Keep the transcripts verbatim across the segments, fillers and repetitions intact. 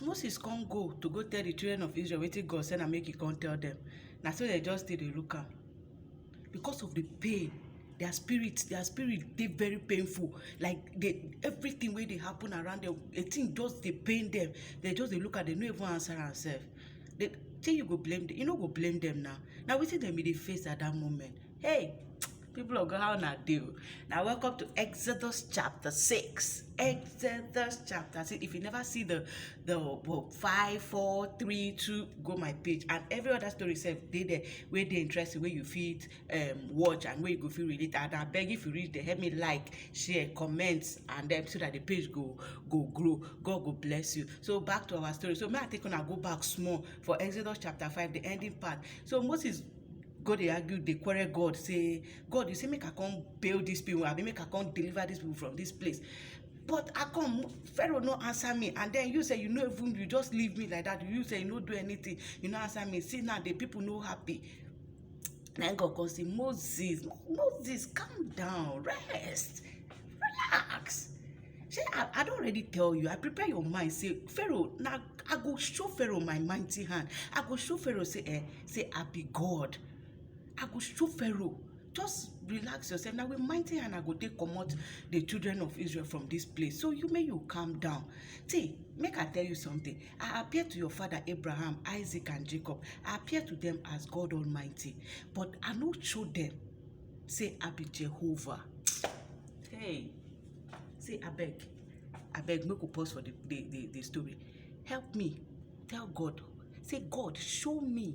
Moses come go to go tell the children of Israel wetin God send am make he come tell them. Na so they just still dey look am. Because of the pain, their spirit, their spirit dey very painful. Like, they, everything wey dey happen around them, a thing just dey pain them. They just dey look at, they no even answer am sef. They say you go blame them. You no go blame them now. Now wetin dem be dey face at that moment? Hey, people of God, how una dey o? Now welcome to Exodus chapter six. Exodus chapter six. If you never see the the uh, five, four, three, two, go my page, and every other story sef dey there wey dey interesting, wey you fit um, watch and wey you go fit relate. And I beg, if you reach there, help me like, share, comment, and then so that the page go go grow. God go bless you. So back to our story. So may I take una go back small for Exodus chapter five, the ending part. So Moses go dey argue, dey quarrel God, say, God, you say make I come bail these people, abi make I come deliver these people from this place. But I come, Pharaoh no answer me, and then you say you no even, you just leave me like that. You say you no do anything, you no answer me. See now, the people no happy. Then God come say, Moses, Moses, calm down, rest, relax. Say, I, I don already tell you, I prepare your mind. Say, Pharaoh, now I go show Pharaoh my mighty hand. I go show Pharaoh, say, eh, say I be God. I go show Pharaoh. Just relax yourself. Now with mighty hand, I go take comot the children of Israel from this place. So you may you calm down. See, make I tell you something. I appear to your father Abraham, Isaac, and Jacob. I appear to them as God Almighty, but I no show them say I be Jehovah. Hey, say abeg, abeg, make we pause for the the the, the story. Help me tell God. Say, God, show me,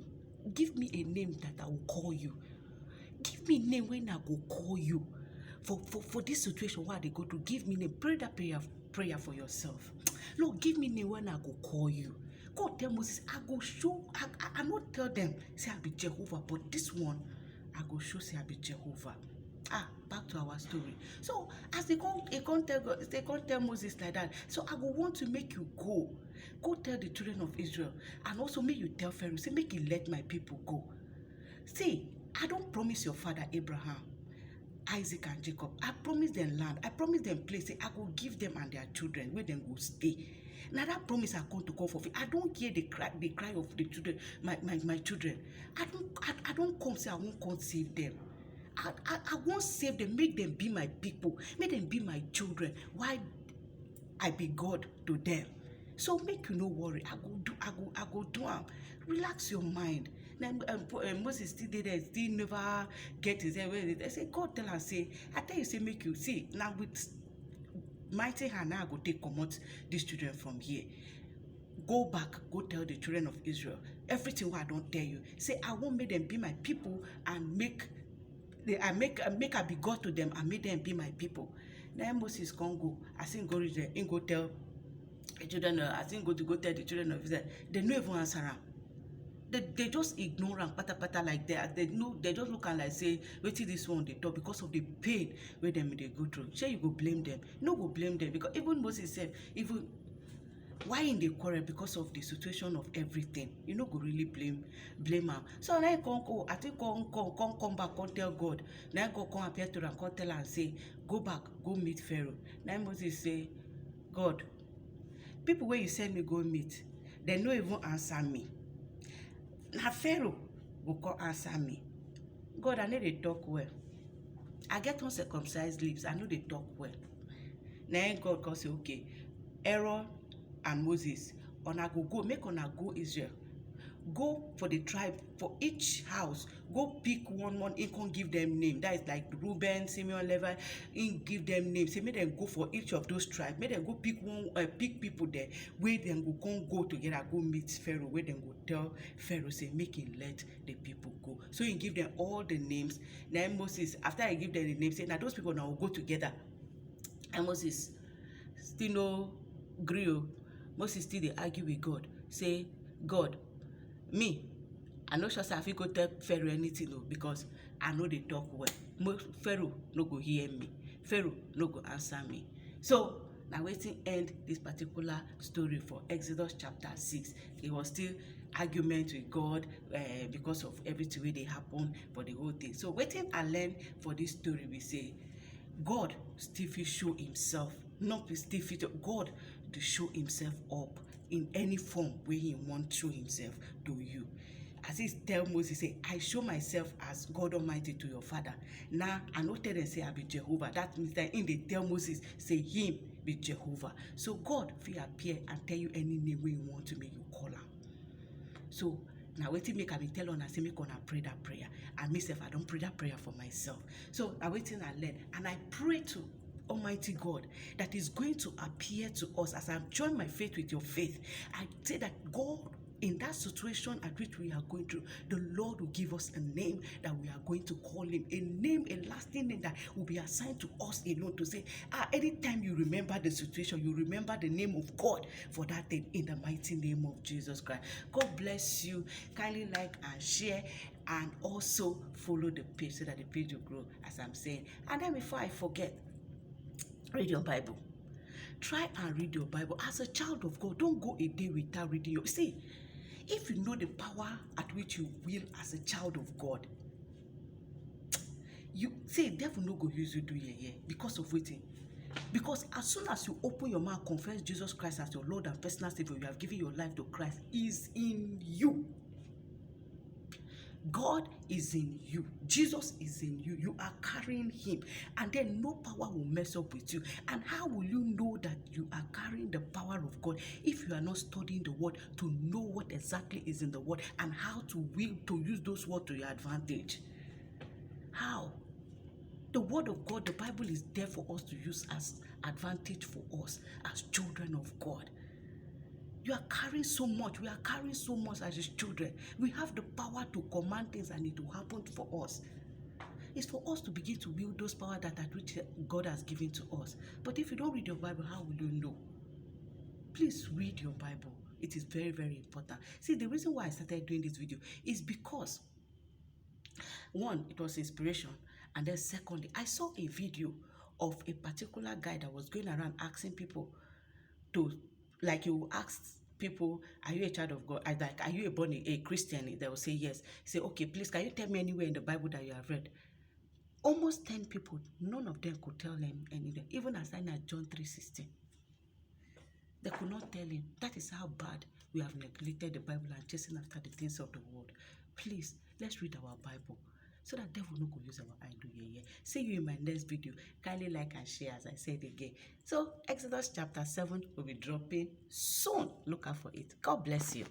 give me a name that I will call you. Give me name when I go call you. For for for this situation, what they go to, give me name. Pray that prayer prayer for yourself. Lord, give me name when I go call you. God tell Moses, I go show, I, I, I not tell them say I be Jehovah, but this one, I go show say I be Jehovah. Ah, back to our story. So as they come, they come tell God, they come tell Moses like that. So I go want to make you go, go tell the children of Israel, and also make you tell Pharaoh, say make he let my people go. See, I don't promise your father Abraham, Isaac and Jacob. I promise them land. I promise them place. Say I go give them and their children where them go stay. Now that promise I come to come for. I don't hear the cry, the cry of the children, my my, my children. I don't I, I don't come say I won't come save them. I, I, I won't save them. Make them be my people. Make them be my children. Why I be God to them? So make you no worry. I go do I go I go do am. Relax your mind. Then um, um, Moses still dey there, still never get his head. They say, God tell am say, I tell you say make you see now with mighty hand now I go take comot these children from here. Go back, go tell the children of Israel everything what I don't tell you. Say I won't make them be my people and make they I make I make I be God to them and make them be my people. Now Moses can't go. I think go reach there. He go tell the children. Uh, I think go to go tell the children of Israel. They no even answer him. They, they just ignore am pata pata like they they no they just look am like say wetin this one dey talk because of the pain wey dem dey go through. Shey you go blame them? No go blame them because even Moses sef, even why im dey quarrel because of the situation of everything, you no go really blame blame am. So na im come go, I think come come come come back come tell God. Na im God come appear to am come tell am say go back go meet Pharaoh. Na im Moses say, God, people wey you send me go meet, dem no even answer me. Na Pharaoh go come answer me. God, I no dey talk well. I get uncircumcised lips, I no dey talk well. Na im God come say, okay, Aaron and Moses, una go go, make una go Israel. Go for the tribe, for each house, go pick one one, he come give them name. That is like Reuben, Simeon, Levi. He give them name. Say make them go for each of those tribes. Make them go pick one, uh, pick people there where dem go come go together, go meet Pharaoh, where dem go tell Pharaoh say make him let the people go. So he give them all the names. Then Moses, after he give them the names, say na those people now go together. And Moses still no gree o. Moses still dey argue with God, say, God, me, I no sure say I fit go tell Pharaoh anything o because I no dey talk well. Mo Pharaoh no go hear me. Pharaoh no go answer me. So na wetin end this particular story for Exodus chapter six. It was still argument with God uh, because of everything wey dey happen for the whole thing. So wetin I learn for this story be say God still fit show himself, not be still fit, God dey show himself up in any form wey he wan show himself to you. As he tell Moses say, "I show myself as God Almighty to your father. Now I no tell them say I be Jehovah." That means that he dey tell Moses say him be Jehovah. So God fit appear and tell you any name wey he want to make you call am. So na wetin make I be tell una say make una pray that prayer. And me sef, I don pray that prayer for myself. So na wetin I learn, and I pray to Almighty God that is going to appear to us as I join my faith with your faith. I say that God, in that situation at which we are going through, the Lord will give us a name that we are going to call him, a name, a lasting name that will be assigned to us alone, to say, ah, anytime you remember the situation, you remember the name of God for that thing, in the mighty name of Jesus Christ. God bless you. Kindly like and share, and also follow the page so that the page will grow, as I'm saying. And then before I forget, read your Bible. Try and read your Bible. As a child of God, don't go a day without reading your, see, if you know the power at which you will as a child of God, you see, devil no go use you do yeye because of wetin. Because as soon as you open your mouth, confess Jesus Christ as your Lord and personal Savior, you have given your life to Christ, is in you. God is in you. Jesus is in you. You are carrying him. And then no power will mess up with you. And how will you know that you are carrying the power of God if you are not studying the word to know what exactly is in the word and how to will to use those words to your advantage? How? The word of God, the Bible is there for us to use as advantage for us as children of God. You are carrying so much. We are carrying so much as his children. We have the power to command things and it will happen for us. It's for us to begin to wield those power that, that which God has given to us. But if you don't read your Bible, how will you know? Please read your Bible. It is very, very important. See, the reason why I started doing this video is because, one, it was inspiration. And then secondly, I saw a video of a particular guy that was going around asking people to, like, you ask people, "Are you a child of God?" I, like, "Are you a born a Christian?" They will say yes. Say, "Okay, please, can you tell me anywhere in the Bible that you have read?" Almost ten people, none of them could tell him anything. Even as I know John three sixteen. They could not tell him. That is how bad we have neglected the Bible and chasing after the things of the world. Please, let's read our Bible so that devil no go use our eye do yeye. See you in my next video. Kindly like and share, as I said again. So Exodus chapter seven will be dropping soon. Look out for it. God bless you.